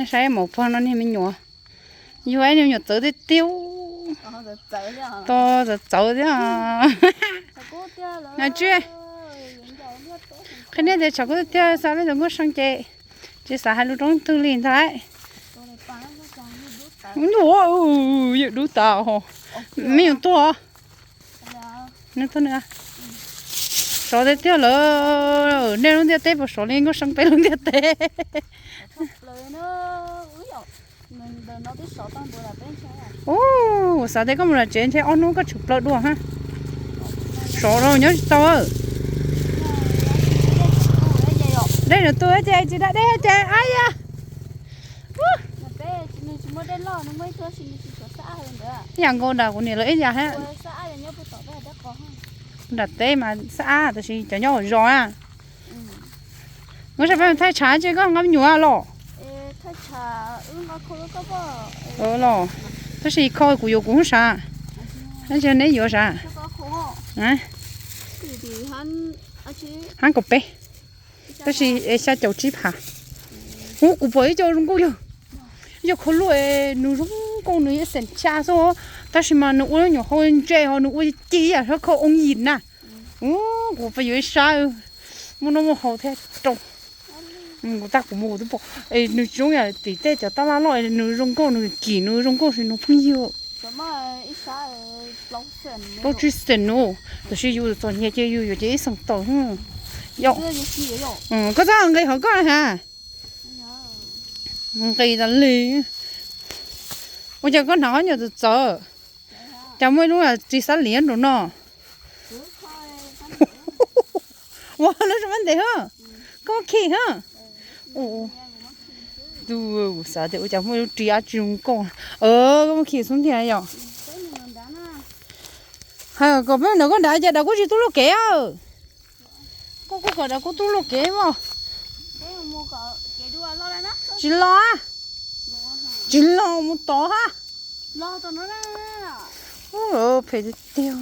Saib maum pog no niag me nyuam, yug ib niag me nyuam txawv tiag tiag. Txawv txawv thiab. Tsis, qhia nej tias tshav kub tiag tiag, xav peb tus Nkauj See ces tsis xav hais lus rau leej twg li ntag lauj. Yawm dub tas, me nyuam tuag. Nws tuag nws. Sov tiag tiag lawm, nej lub ntiaj teb puas sov li Nkauj See peb lub ntiaj teb? Ub, xav tias koj mus lom tsev ntshe ob hnub koj tshwm plaws dua ha. Sov rau nyob tsis tau. Dej nws tu ces tsis da dej ces ab ya. Ib yam nkaus nram kuv niam lawv ib yam thiab. Nram teb mas xab ab tab sis cov nyob hauv zos na. Nkauj See, peb mus thaij tshav tsis koj nqa me nyuam los? Los, tab sis kho kuv yuav kuv hub sav, tab sis neb yuav sav. Hab kaum peb, tab sis xya caum tsib phav. Ub, kuv pom ib co zoo nkauj yog, ib co khau luaj, nws zoo nkauj, nws yuav xeem xya xwb, tab sis mas nws ua nyuam hau ntse ho nws ua ci yam sab khau oo yim na. Ub, kuv pom yuav ib sab, muaj noj muaj haus thiab rau. Kuv tag kuv mus kuv twb pom, nws tsis zoo yam tim tej cov tab laj loj, nws zoo nkauj, nws kim, nws zoo nkauj sis nws phooj ywg. Plaub tsib xees nus, tab sis yus txom nyem ces yus yuav ces ib xeem tawm. Koj txhob nqis hauv koj na ha. Nqis tas li. Ua cas koj hnav ob nyuam txawv txawv? Cas muaj ib lub tsis xab lim nraum no? Ua lub sab ntev hab. Koj muaj khi hab. Xav tias ua cas muaj ib lub ris ab tsi zoo nkauj. Koj muaj khi xub ntiag yom. Hais kom peb mus nram koj nrad ces nrad kuj tsis tu luaj kev. Koj kuj kom nrad kuj tu luaj kev mog. Tsis los, tsis los mus tod hab. Phem tiag tiag.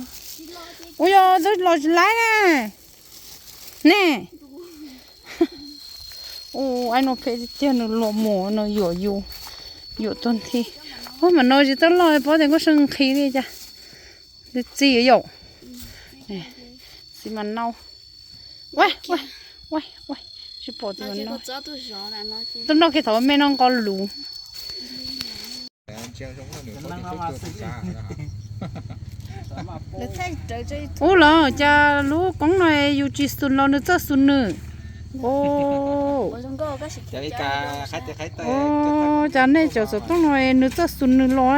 Ua yog twb los tsis laib ne. Ne. Ua, ib no phem tiag tiag, nws los mus no yuam yus, yuam tuag nthi. Ub, mam no tsis tau loj paub tias Nkauj See nqhis li cas. Txiv yom. Txiv mas nau. Ua, ua, ua, tsis pom txiv mas nau. Tuaj noj kiag thaum me no nqo lus. Ub, los cas lub koob no yus tsis xus los nws txawj xus nws. Ub, cas nej cov xov tooj no nws txawj xus nws los.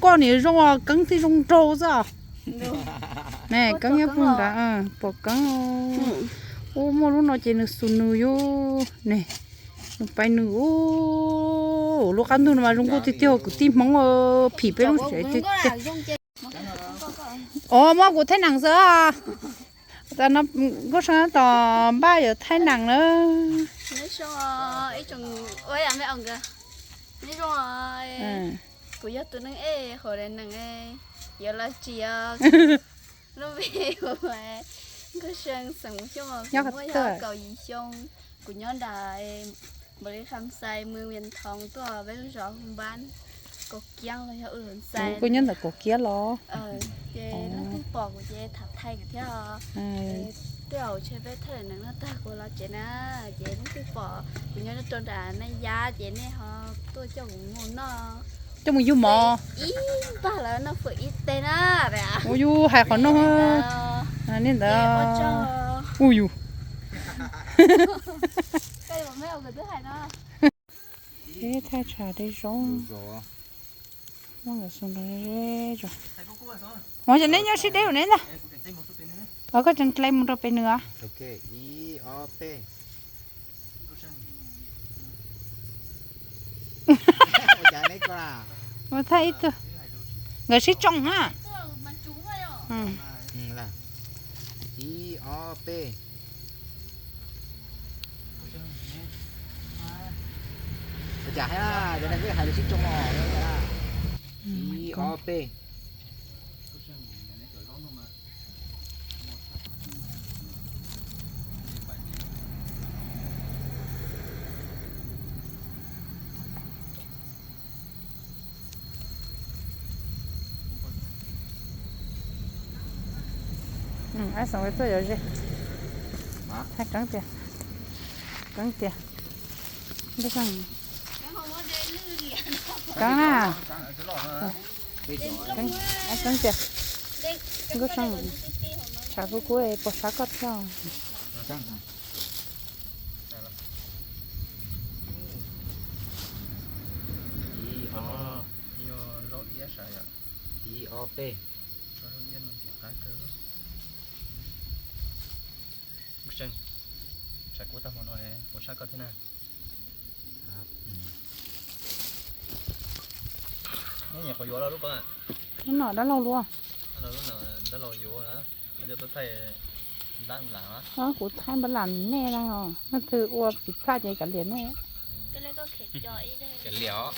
Koj niam zoo os, Keeb thiaj zoo nraug xwb. Ne, Keeb nyob puag nrad, pom Keeb. Ub, muaj lub no ces nws xus nws yus ne. Nws pais nws ub, lub qab ntug no mas zoo nkauj tiag tiag, kwv tij Hmoob phim peb lub tsev tiag tiag. Os, muab kuv thaij neem xwb. Tam no Nkauj See tab tom npaj yuav thaij neem na. Kuv yog tus neeg ej hauv daim neem, yuav los tsis yog, lub npe hu ua Nkauj See, xeem Xyooj, kuv muaj yog kaum yim xyoo, kuv nyob nram Npaus Lis Kham Xais, moos Vias Thoos, tuaj peb lub zos hu Npab, Kaum Kiab los yog Wb Luam Xais. Kuv nyob ntawm Kaum Kiab los? Ces leej twg pom kuv ces tham thaij kuv thiab. Tej zaum ntshe peb thaij daim neem no tag kuv los tsev na, ces leej twg pom kuv nyob rau nram Naj Yab ces nej ho tuaj coj kuv mus noj, coj mus yug mov ib npag lawv noj fawm ib teg na. Ua yus hais qhov no. Li ntawd. Ua yus. Thaij tshav deb zoo. Ua cas neb nyob sib deb ua neb ntag. Koj tseem dle mus rau pem nws os. Mus thaij ib tug. Nkawd sib tsoo na. Ua cas hais, cov neeg hais lus sib tsoo os. Ib ob peb. Xoom tuaj yuav ze. Hais keeb tiag, keeb tiag. Keeb na, keeb tiag. Nkauj Seej, tshav kub kub puas sab koj thiab? Ib, ob, peb. Nkauj Seej, tshav kub tag hmo no puas sab koj thiab na? Neb nyuam qhuav yuav los lub ko? Lub no dab laug lub. Dab laug yuav na, koj cov tuaj thaij ntab lam. Kuv thaij npab lam nej na, leej twg ua phiv phaj ces kav liam nej. Kav liam os.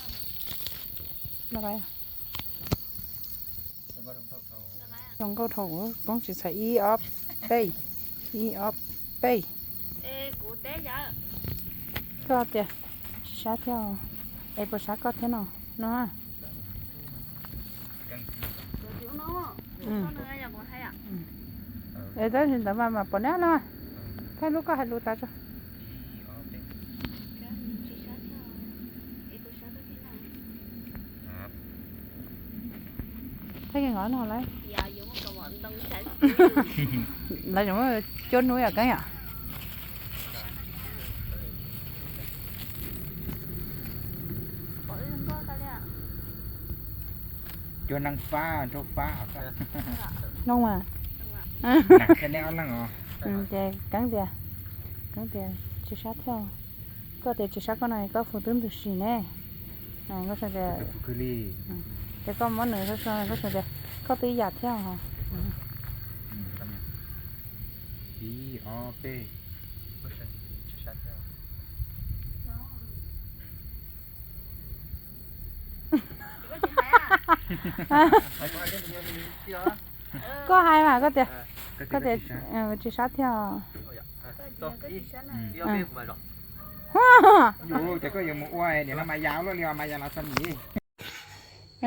Zoo nkauj dhau, poob tsis txhais ib ob peb, ib ob peb. Koj tias tsis sab thiab, es puas sab koj thiab no, no. Es tab sis ntawd mas mas pom neb no, thaij lub koj hais lus tas tso. Thaij ke ngov no lawm. Lawv tseem muab cuab nub yom Keeb yom. Cuab neeb fab nraug fab. Noog mas. Ces Keeb tias, Keeb tias tsis sab thiab. Koj tias tsis sab koj no koj fu twb ntws sim ne. Nkauj Seej tias, ces koj muab nws, Nkauj Seej tias koj twb yam thiab. Ib ob peb. Koj hais mas koj tias, koj tias tsis sab thiab. Ces koj yuav mus ua niam no mas yas luaj li os mas yas los txog nim.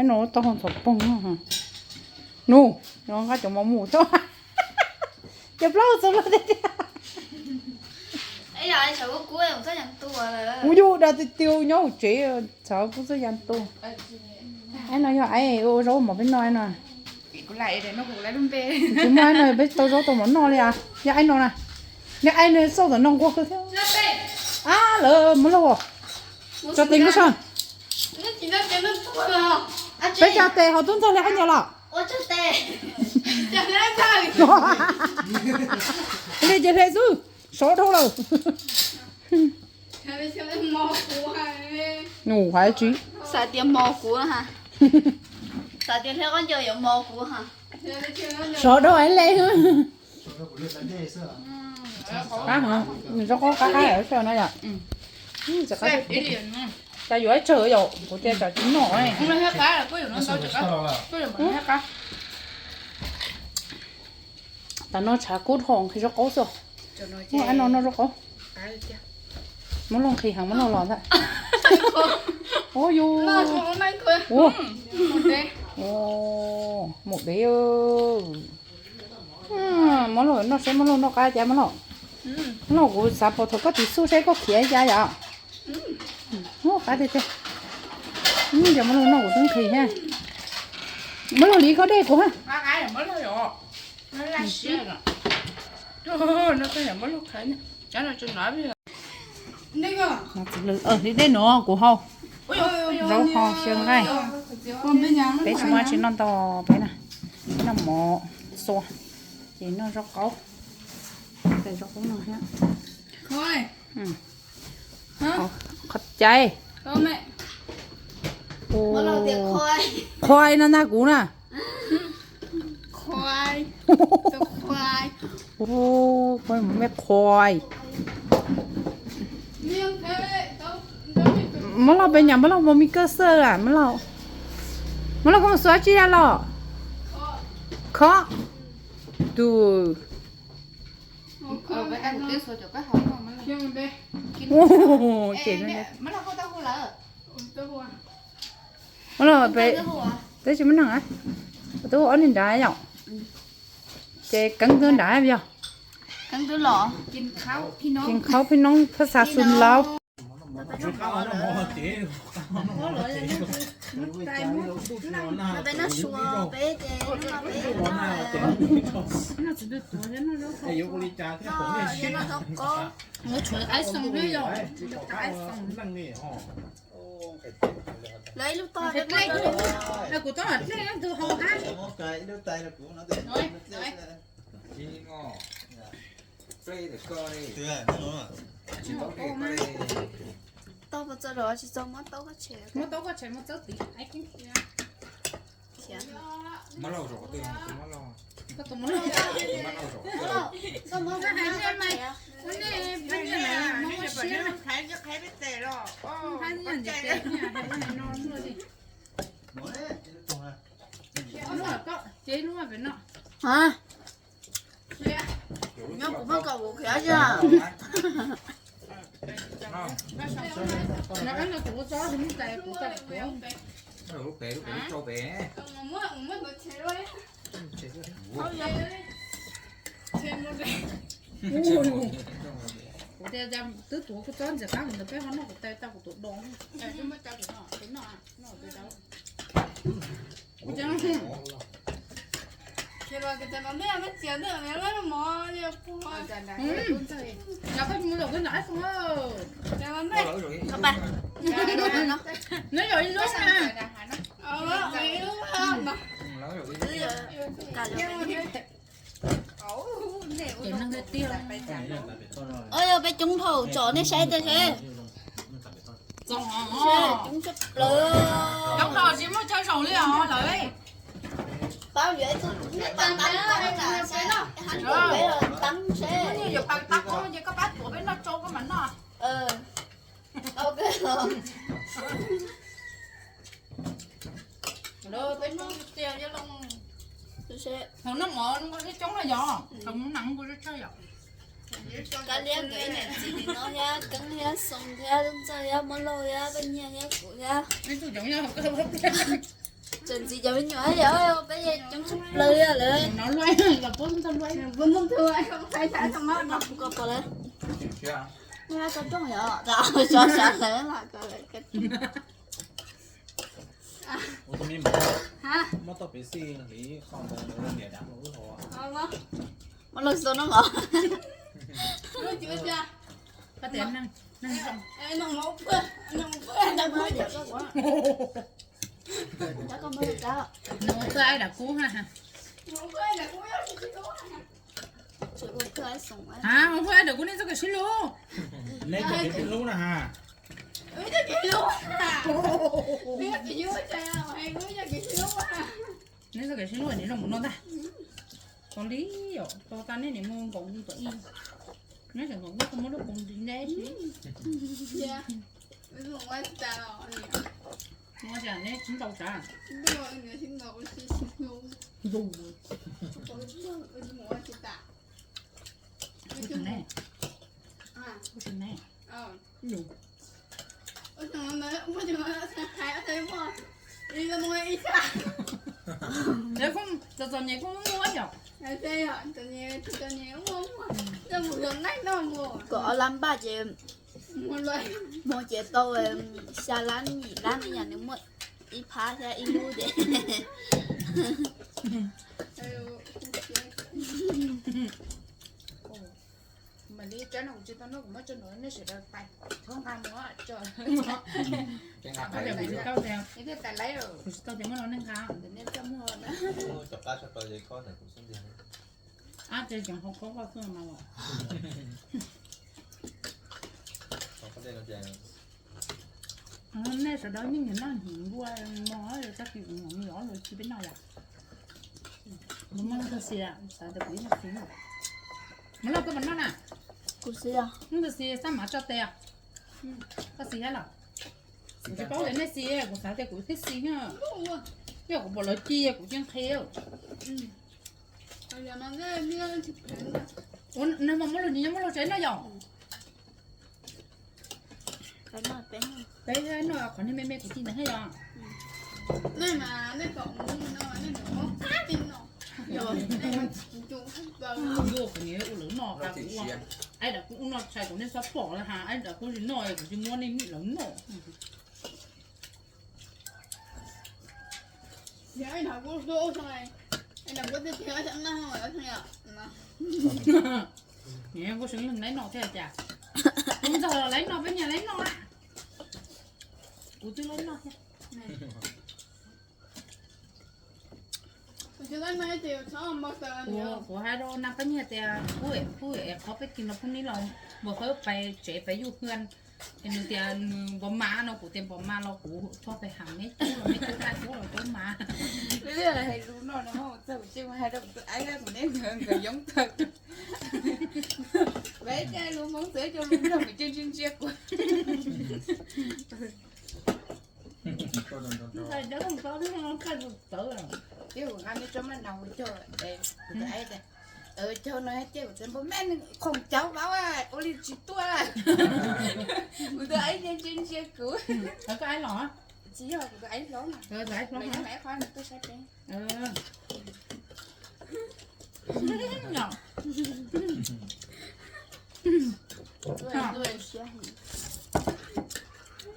Nub tau hau ntxhov poog no. Nub, nqa cov mov mus thiab. Cov plaub txog luaj tiag tiag. Kuv yug dag tiag tiag nyob hauv tsev, txhov kub txoj ya ntua. Aib no yog aib ua zaub mov peb noj no. Tsis muaj aib no peb tau zaub tau mov noj li as. Yog aib no na, yog aib no xauj tom no nquag kawg thiab. Ab lawm muab lauj, tso tes Nkauj Seej. Peb tso tes hauv tub ntxawg li qhov ncauj los. Li ces hle xwb, sov dhau lawm. Nus hais tsis. Xav tias mos kuv, xav tias hle qab ncaws yuav mos kuv. Sov dhau es le. Qab, nws zaub qaub qab qab sawv no yom. Cas yuav ib tsawg yom, kuv tias tsam tsis noj. Tas no tshav kub dhau nqhis zaub qaub xwb. Muab aib no noj zaub qaub. Muab loj nqhis heev muab loj los ntag. Ua yus, ua, mus dev. Muab loj noj seb muab loj noj qab cas muab loj. Muab loj kuv xav pom thaum koj tiv xub seb koj khiav cas yom. Qab tiag tiag. Cov muab loj noj kuv twb nqhis thiab. Muab loj lim koj dej kuv ha. Li dej no kuv hau. Zaub hau xyaw nqaij. Peb tsis muaj tsis noj ntau peb na. Noj mov xua, ces noj zaub qaub. Zaub qaub no thiab. Qhov cai. Qhoi no ntag kuv na. Qhoi, me qhoi. Muab loj pes nyam muab loj mus mi kawj xawj a muab loj. Muab loj koj mus xuas tsi da los. Khob. Tus. Ces muab loj peb, peb tsis muaj neeg a. Tus ob niag nrad yom. Ces keeb twb nrad yog. Keeb twb los. Kis khaub phi noob phab xa xus laub. Peb noj sua peb ces noj peb noj. Ua tshuav ice cream thiab yog. Lawv ib lub tog, kuv tau dlej tus hau hab. Tau puas txog los tsis txog, muab taub koj tshem. Muab taub koj tshem, muab txawb tid. Koj tus muab lauj. Koj muab lauj. Ua nej peb nyiaj na, muab siab na. Hais nyiaj ntxiv ces nyiaj hais no luaj li. Lub koj ces lub pem no. Nyob kuv muab kom kuv khiav xwb. Kuv ua tso kuv tais kuv tais kuv. Lub pem, lub pem, lub rau pem. Kuv tias twb tuav kuv tsob ntxim qab mus ntawd peb ho noj kuv tais tau kuv tus do. Neb yog ib lub na. Ces neeg tiag tiag. Yog peb coob dhau tsom nej saib tiag seb. Coob tshaj plaws. Coob dhau tsis muaj chaw zaum li os lawm. Paub yuav ib tug pab tab koob na saib, hab peb los teeb seb. Yuav pab tab koob ces koj pab tuav peb noj tsau koj mam noj. Peb noj tiag, hauv noj mov nkuj coob na yog, hauv noj nkuj tshaj yom. Kab liab nkawd ib niam txiv li no thiab, Keeb thiab Xoo thiab Ntxawg thiab Muab Lauj thiab Paj Nyiaj thiab kuv thiab. Tseem ntxiv cov me nyuam yog peb coob tshaj plaws li lawm. Kuv pom lawm. Sov sov lawv los. Muab tau pem xij hliv qho ntawd niam dav los wb hau. Muab lawv xo no mov. Nws ua pwj ai dam kub ha. Ua pwj ai dam kub nej txoj kev sib hlub. Nej txoj kev sib hlub na ha. Nej txoj kev sib hlub nim zoo mus no ntag. Tau li yom, tau tas nej nim mus nkaum tom ib. Neb tseem nkaum neb tau muab lub poos nti neb si. Ua cas neb tsis ntau tsav? Ntu. Kuv tseem ne. Kuv tseem ne. Ntu. Txom txom nyem kuj muaj yom. Kom ob lab npaj ces muag ces tau xya lab yim lab ne yom, nws muaj ib phab thiab ib lub ces. Mam li tsaib no kuv tsis tau noj, kuv muab tso nrog nej sawv daws pais thoob nqa mus tso. Kuv tsis tau tias, kuv tsis tau tias muab no nej nqa. Ab, ces cov hauv koj koj xwb mas. Nej sawv daws yeej nyiam noj hnyuv npua no, tag kis kuv mam mus yuav ob lub ci peb noj yom. Kuv muaj ntxuag xis, xav tias kuv ib ntxuag xis. Muab loj koj puas noj na? Kuv xis os. Ib ntxuag xis xab mav tso tes os. Koj xis thiab los? Kuv tsis paub tias nej xis, kuv xav tias kuv thiaj xis thiab. Yog kuv pom lawv ci kuv cia nqhis. Ua, nag hmo muab lug nis nyob muab lug tsev noj yom. Peb noj qhov niag me me kuv ci ntawd thiab yom. Ua kuv niam ua lawv noj, ai dam kuv ua noj tshais kuv nej txhob pom lawm ha, ai dam kuv tsis noj kuv tsis muab nej lawv noj. Niam, kuv seev leej laib noj thiab cas? Kuv ntxawg los laib noj, peb niag laib noj. Kuv twb laib noj thiab. Kuv hais rau Naj Paj Nyiag tias, pub, pub qhov peb kis los pub neb los npau hawb pais tsev pais yuj hwj. Es nws tias nws npam mas no, kuv tias npam mas los kuv txhob pais ham neb cub los neb cub dab cub los cub mas. Hais lus no no, txog kuv tseem hais rau kuv tus aib, kuv neb nkawd yoob tawg. Peb cov lus Hmoob txawv cov lus nplog kuv tseem ntsia ntsia kuv. Ces kuv nqa neb tsob maj nau cog, kuv tus aib tias, cog no ces kuv txawm npau me khoom cauv vauv, ua li tsis tuaj. Kuv tus aib ntsia ntsia kuv. Koj aib los? Tsis yog, kuv tus aib hlob na. Aib qhov nws tuaj saib peb.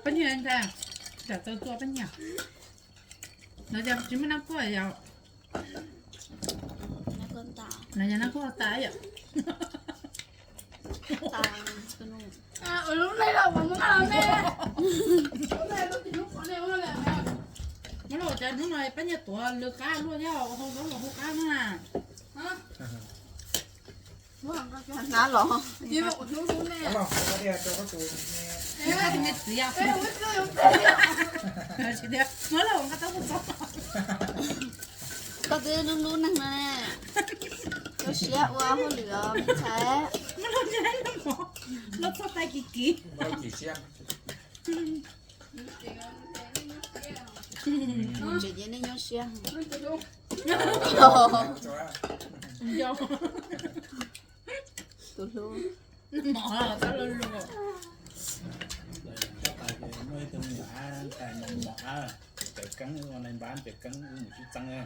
Paj Nyiag ntag, tsam tau tua Paj Nyiag. Lawv tias tsis muaj nab kuaj yom. Lawv yog nab kuaj tas yom. Muab los cas hnub no Paj Nyiag tuav lwm qab luaj thiab, ua hau zaub los hu qab na. Hnab los. Muab los nqa tau mus txog. Koj twb hlub hlub neeg no ne. Koj siab ua hauj lwm os me ntxhais. Los txog tais kiv kiv. Ntses ces nej nyob siab. Tus hlub. Mov los txhob luag luag. Muaj ib tug me nyuam ab, tais mos mos ab, Cawv Keeb, ua nai npab Cawv Keeb wb mus sib txeeb.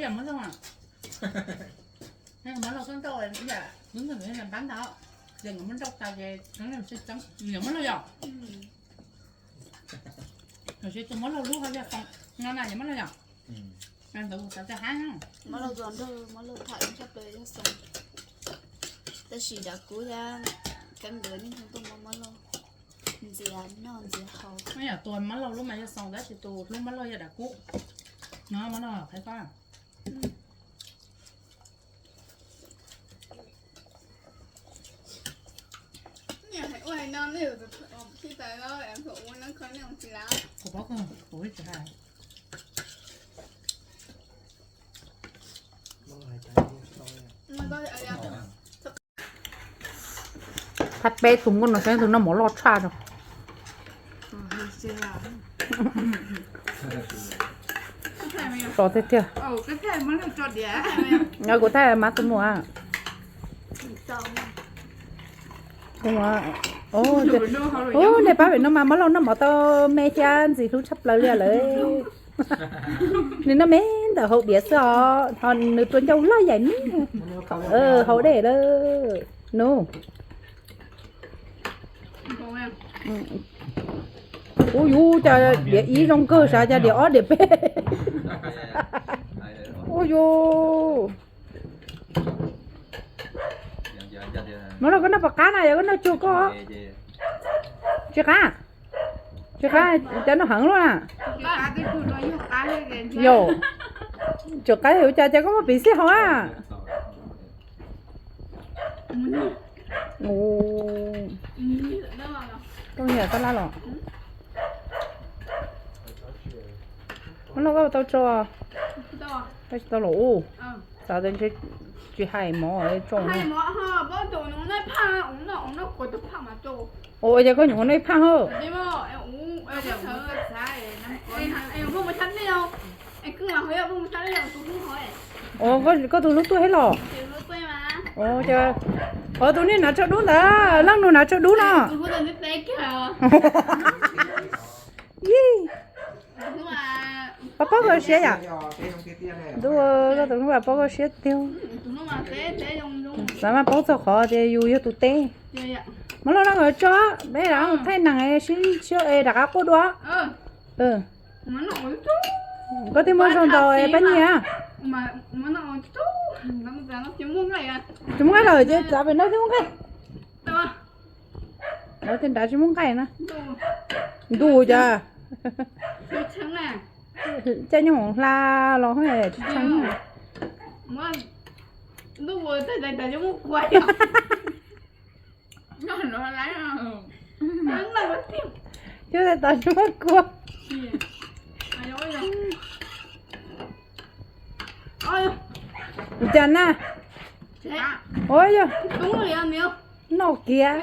Yog muab log, muab log koj nrauj, yam wb npab ntawd, yog nkawd muab nrauj tas ces sib txeeb, yog muab log yog. Tam sis tus muab log lub ho yog Xoo no na, yog muab log yog. Ntawd kuv xav tias hab, muab log tus nrog muab log tham tshaj plaws yog Xoo. Tab sis dav kub thiab Keeb nkawd yeej tuaj muab muab log ntxias noj ntxias haus. Yam tus muab log lub mas yog Xoo, tab sis tus hlub muab log yog dav kub. No muab log qhaiv koj. Kuv paub kawg, kuv tsis hais. Thaj peb tus nkauj no saib tus noj mov loj tshaj no. So tiag tiag. Kuv thaij mas tus muam. Ub, nej pab pem no mas muab log noj mov tau me thiab ntxim hlub tshaj plaws li lawm. Nws noj me ntawm hauv diav xwb os, ho nws tua ncauj loj yaim me. Hauv dej lawm. Nus. Ub, yus cas diav ib zoo kawg, sav cas diav ob diav peb. Ub yus. Muab log koj noj puas qab na, yog koj noj tsuag koj. Tsis qab. Tsis qab, cas noj heev luaj na. Yog, tsis qab ua cas, cas koj muab piv xij hauv a. Koj niam tab laj los. Muab log koj tau tso. Koj tsis tau los ub. Xav tias ntshe tsis hais mov tso. Ua cas koj nyuam qhuav noj ib phaj hauj. Ua, koj tus hlub tuaj thiab los? Ua, tus nej hnav tsho dub ntawd, leej nus hnav tsho dub no. Ib, pab Paub koj siab yom. Ntuj, koj tus hlub mas paub koj siab tiag. Xav mas paub txog qhov tias yus yog tus teb. Muab lub no nkawd tso, peb rov mus thaij nees sib sib rov qab quaj dua. Koj twb muaj zoo ntau pab nyiaj. Tsis muaj nqaij lawm ces txav pem no twb muaj nqaij. Lawv tej nrad tsis muaj nqaij na. Ntuj cas. Caij nyob hoom hla los tsis tshee. Cub tais tos tsis muaj kua. Cas na. Ua yog noj kiag.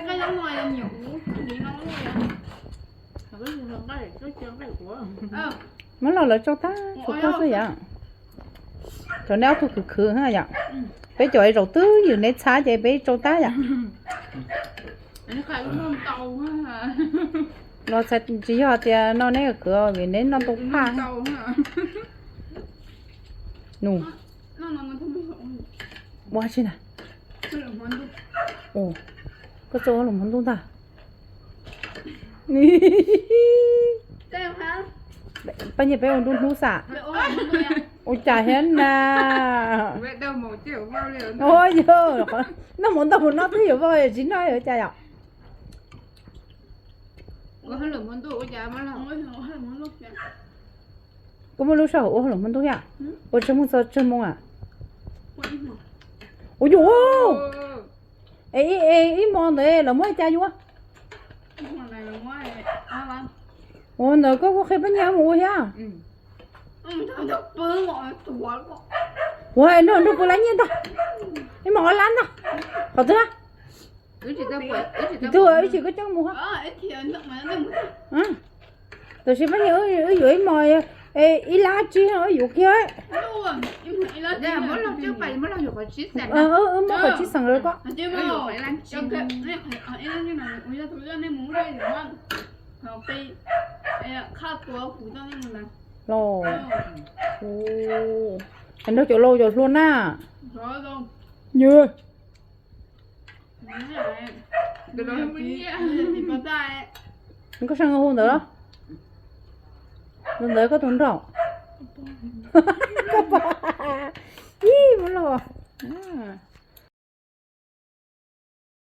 Muab los lawv tsau tag, tsau tag xwb yom. Cov neb ob tug khwv khwv yom. Peb cov zaum twg yus neb txhab ces peb tsau tag yom. Los tsis yog tias no neb khwv vim neb noj ntau phaj. Nus. Ua tsi na. Koj txua ua lwm hmo ntuj ntag. Pab nyiaj peb ua nruab hnub xam. Ua cas thiab na. Yog noj mov ntau mus no twb yuav vau tsis noj ua cas yom. Koj muaj lub sij hawm ua hauj lwm hmo ntuj thiab? Ua tsawg moo txog tsawg moo a? Ua yus, es ib hmo ntawd lawv muab li cas yuav? Ua ntawd koj kuj qhia pab nyiaj mus ua thiab. Ua nrog nrog pw lab nyiaj ntag. Ib hmos ob lab ntag. Qhov twg? Ib tug ib tsis koj coj mus. Tab sis pab nyiaj wb yuav ib hmos ib lab tsib wb yuav kiag. Wb muab qhov tsib xeem rau koj. Los, nrog cov laus cov hluas na. Nws koj seej hu ntawd los? Ntawd koj tus nraug. Ib muab los.